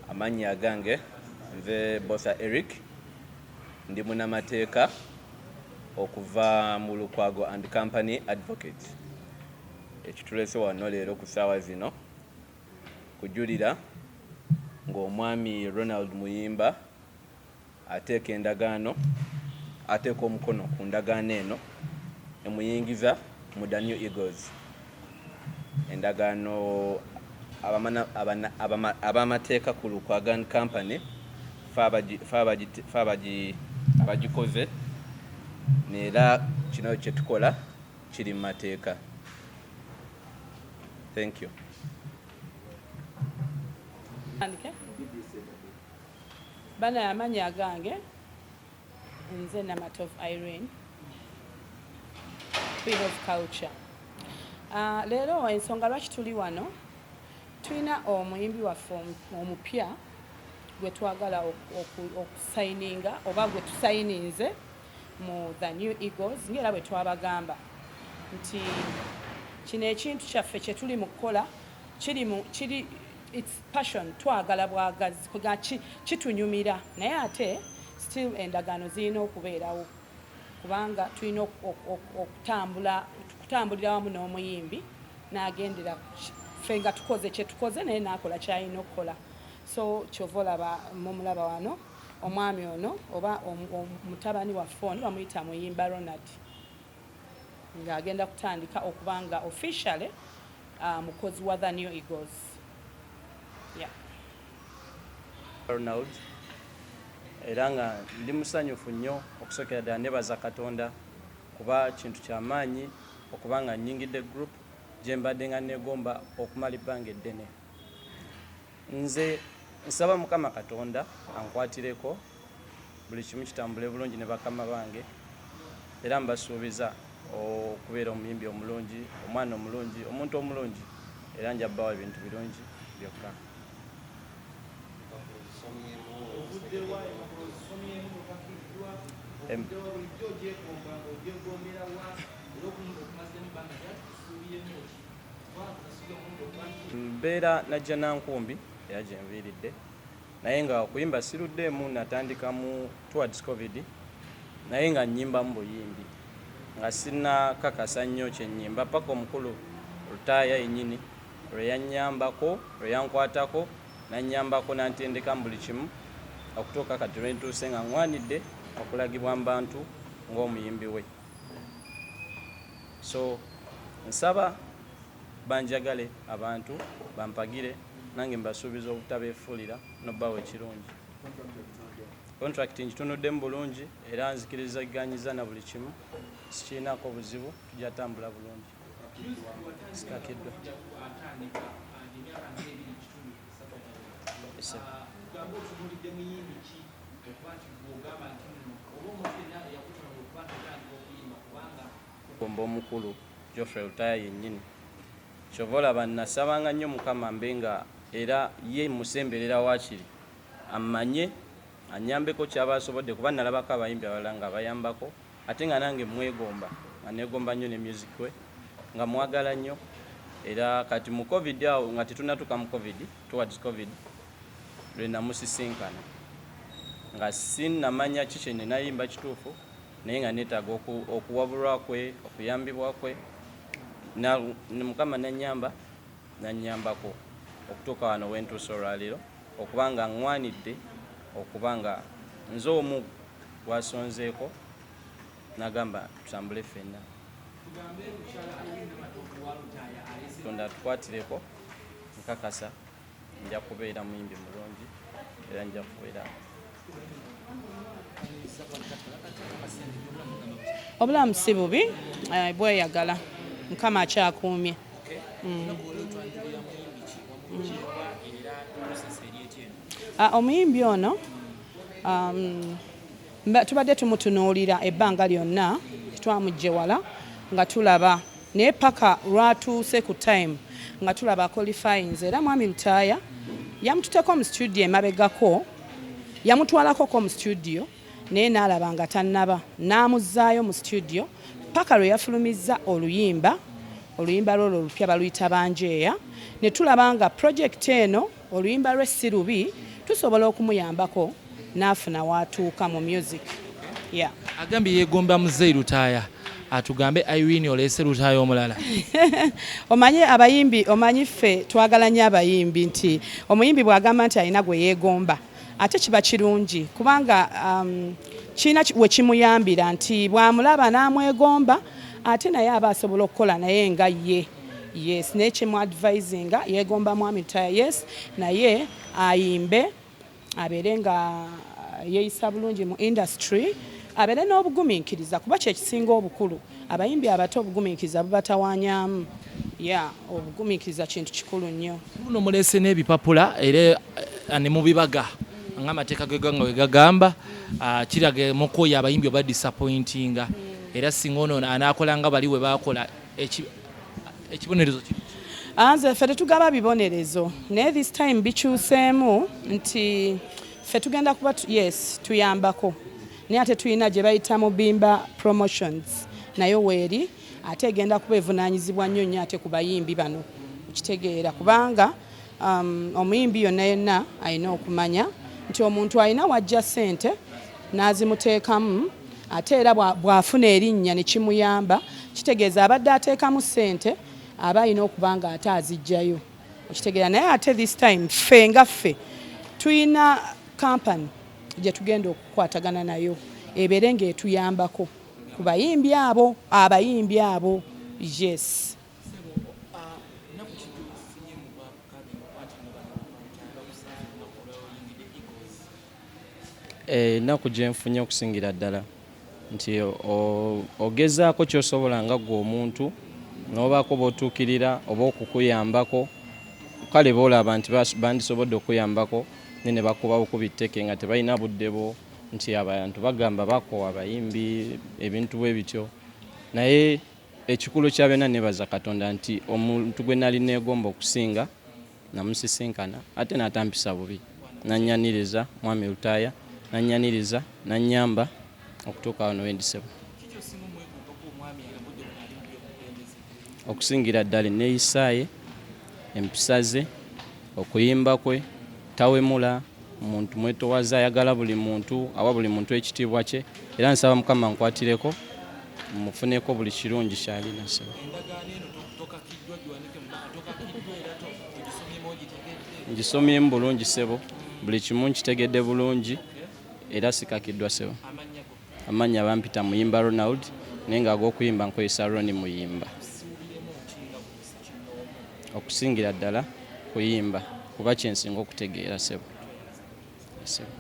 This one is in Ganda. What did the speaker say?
Amannya agange nze Bosa Eric, ndi munamateeka okuva mu Lukwago and Company Advocate. Ekitulese wano leero ku ssaawa zino kujulira ng'omwami Ronald Muyimba ateeka endagaano, ateeka omukono ku ndagaano eno emuyingiza mu The New Eagles. Endagaano ab'amateeka ku Lukwago and Company fe abagikoze, neera kino kye tukola kiri mu mateeka. Thank you. Bana, amannya agange nze Namatovu Irene, Queen of Culture. Leero ensonga lwaki tuli wano, tulina omuyimbi waffe omupya gwe twagala okusayininga oba gwe tusayininze mu The New Eagles, ngaera bwe twabagamba nti kino ekintu kyaffe kye tuli mu kukola kiri it's passion, twagala bwagazi, kitunyumira, naye ate still endagaano zirina okubeerawo kubanga tulina okutambulira wamu n'omuyimbi n'agendera ffe nga tukoze kye tukoze, naye n'akola kyalina okukola. So kyova olaba mumulaba wano omwami ono oba mutabani waffe ono bamuyita Muyimba Ronald, ng'agenda kutandika okuba nga officially mukozi wa The New Eagles, yeah. Ronald, era nga ndi musanyufu nnyo. Okusookera ddala nebaza Katonda kuba kintu kyamaanyi okuba nga nnyingidde group gye mbadde nga neegomba okumala ebbanga eddene. Nze nsaba Mukama Katonda ankwatireko, buli kimu kitambule bulungi ne bakama bange, era mbasuubiza okubeera omuyimbi omulungi, omwana omulungi, omuntu omulungi, era nja bbawa ebintu birungi byokka. Mbeera najja Nankumbi era gye nviiridde, naye nga okuyimba siruddeemu. Natandika mu towards COVID, naye nga nnyimbamu buyimbi nga sinnakakasa nnyo kye nnyimba, paka omukulu Lutaaya yennyini lwe yannyambako, lwe yankwatako, nannyambako, nantendeka mu buli kimu okutuuka kati lwe ntuuse nga ŋŋwanidde okulagibwa mu bantu ng'omuyimbi we. So nsaba banjagale, abantu bampagire, nange mbasuubiza obutabeefuulira n'obbawa ekirungi. Contract ngitunuddemu bulungi era nzikirizaganyiza na buli kimu, sikirinako buzibu, tujja tambula bulungi, sikakiddwa. Tugambe, otunuulidde muyimbi ki okuba nti gwogamba nti nno oba omuntu yenna eyakutonda okuba nti otandika okuyimba, kubanga Gomba omukulu Geoffrey Lutaaya yennyini. Kyova olaba nasabanga nnyo Mukama mbe nga era ye musemberera waakiri ammanye, annyambeko ky'aba asobodde, kuba nalabako abayimbi abalala nga bayambako, ate nga nange mwegomba, nga neegomba nnyo ne music we, nga mwagala nnyo. Era kati mu COVID awo, nga tetunnatuuka mu COVID, towards COVID lwe namusisinkana, nga sinnamanya ki kye ninayimba kituufu, naye nga neetaaga okuwabulwa kwe, okuyambibwa kwe. Mukama nannyamba, nannyambako okutuuka wano wentuuse olwaleero, okuba nga ŋŋwanidde okuba nga nze omu gwasonzeeko nagamba tutambule ffenna. Tugambe, mukyala Irene Namatovu wa Lutaaya alese Katonda atukwatireko, nkakasa nja kubeera muyimbi mulungi era nja kubeera Obulamu si bubi, bweyagala, Mukama akyakuumye. Otwanjulira muyimbi ki, wamuggyewa, era process eri etya eno? Omuyimbi ono tubadde tumutunuulira ebbanga lyonna, twamuggye wala nga tulaba, naye paka lwatuuse ku time nga tulaba qualifyings. Era mwami Lutaaya yamututeko mu studio emabegako, yamutwalakoko mu studio, naye n'alaba nga tannaba, n'amuzzaayo mu studio paka lwe yafulumizza oluyimba. Oluyimba lwolwo olupya baluyita Banjeeya, ne tulaba nga project eno. Oluyimba lwe si lubi, tusobola okumuyambako n'afuna w'atuuka mu music. Yeah. Agambye yeegomba Muzeeyi Lutaaya, atugambe Irene oleese Lutaaya omulala. Omanyi abayimbi, omanyi ffe twagala nnyo abayimbi, nti omuyimbi bw'agamba nti alina gwe yeegomba, ate kiba kirungi kubanga kirina we kimuyambira nti bw'amulaba n'amwegomba, ate naye aba asobola okukola naye nga ye. Yes, naye kyemu advisinga, yeegomba Mwami Lutaaya, yes, naye ayimbe, abeere nga yeeyisa bulungi mu industry, abeere n'obugumiikiriza, kuba kyekisinga obukulu. Abayimbi abato obugumiikiriza bubatawaanyaamu. Ya, obugumiikiriza kintu kikulu nnyo. Buno muleese n'ebipapula era ne mubibaga ng'amateeka g'eggwanga bwe gagamba, kiraga mukooye abayimbi oba disappointinga, era singa ono anaakola nga bali bwe baakola, ekibonerezo kiri? Nze ffe tetugaba bibonerezo, naye this time bikyuseemu nti ffe tugenda kuba yes, tuyambako, naye ate tulina gye bayita Mubimba Promotions, nayo weeri, ate egenda kuba evunaanyizibwa nnyo nnyo ate ku bayimbi bano, okitegeera, kubanga omuyimbi yonna yonna alina okumanya nti omuntu alina wajja ssente n'azimuteekamu, ate era bw'afuna erinnya ne kimuyamba, kitegeeza abadde ateekamu ssente aba alina okuba nga ate aziggyayo, okitegeera. Naye ate this time ffe nga ffe tulina kampani gye tugenda okukwatagana nayo, ebeere ng'etuyambako ku bayimbi abo, abayimbi abo, yes. Ennaku ki gy'ofunye mu bwakabiri okuba nti no bano bakusanze olunaku olwayingidde Eagles? Ennaku gye nfunye okusingira ddala nti ogezaako ky'osobola nga ggwe omuntu n'obaako b'otuukirira oba okukuyambako, kale boolaba nti bandisobodde okuyambako, naye ne bakuba bukubi tteke nga tebalina budde bwo, nti abantu bagamba bakoowa abayimbi, ebintu bwe bityo. Naye ekikulu kya byonna, neebaza Katonda nti omuntu gwe nali neegomba okusinga namusisinkana, ate n'atampisa bubi, n'annyaniriza, Mwami Lutaaya, n'annyaniriza, n'annyamba okutuuka wano we ndi, ssebo. Kiki osinga omwegombako omwami alabudde buno ali mu by'obukulembeze? Okusingira ddala enneeyisa ye, empisa ze, okuyimba kwe, tawemula, muntu mwetowaze, ayagala buli muntu, awa buli muntu ekitiibwa kye, era nsaba Mukama nkwatireko mufuneko buli kirungi kyalina, ssebo. Endagaano eno tokakiddwa giwanike mu tokakiddwa, era ogisomyemu, ogitegedde? Ngisomyemu bulungi, ssebo, buli kimu nkitegedde bulungi, era sikakiddwa, ssebo. Amannya go? Amannya bampita Muyimba Ronald, naye nga ag'okuyimba nkozesa Roni Muyimba. Suubiremu ki nga gwe kinoomu? Okusingira ddala kuyimba, kuba kyensinga okutegeera, ssebo, ssebo.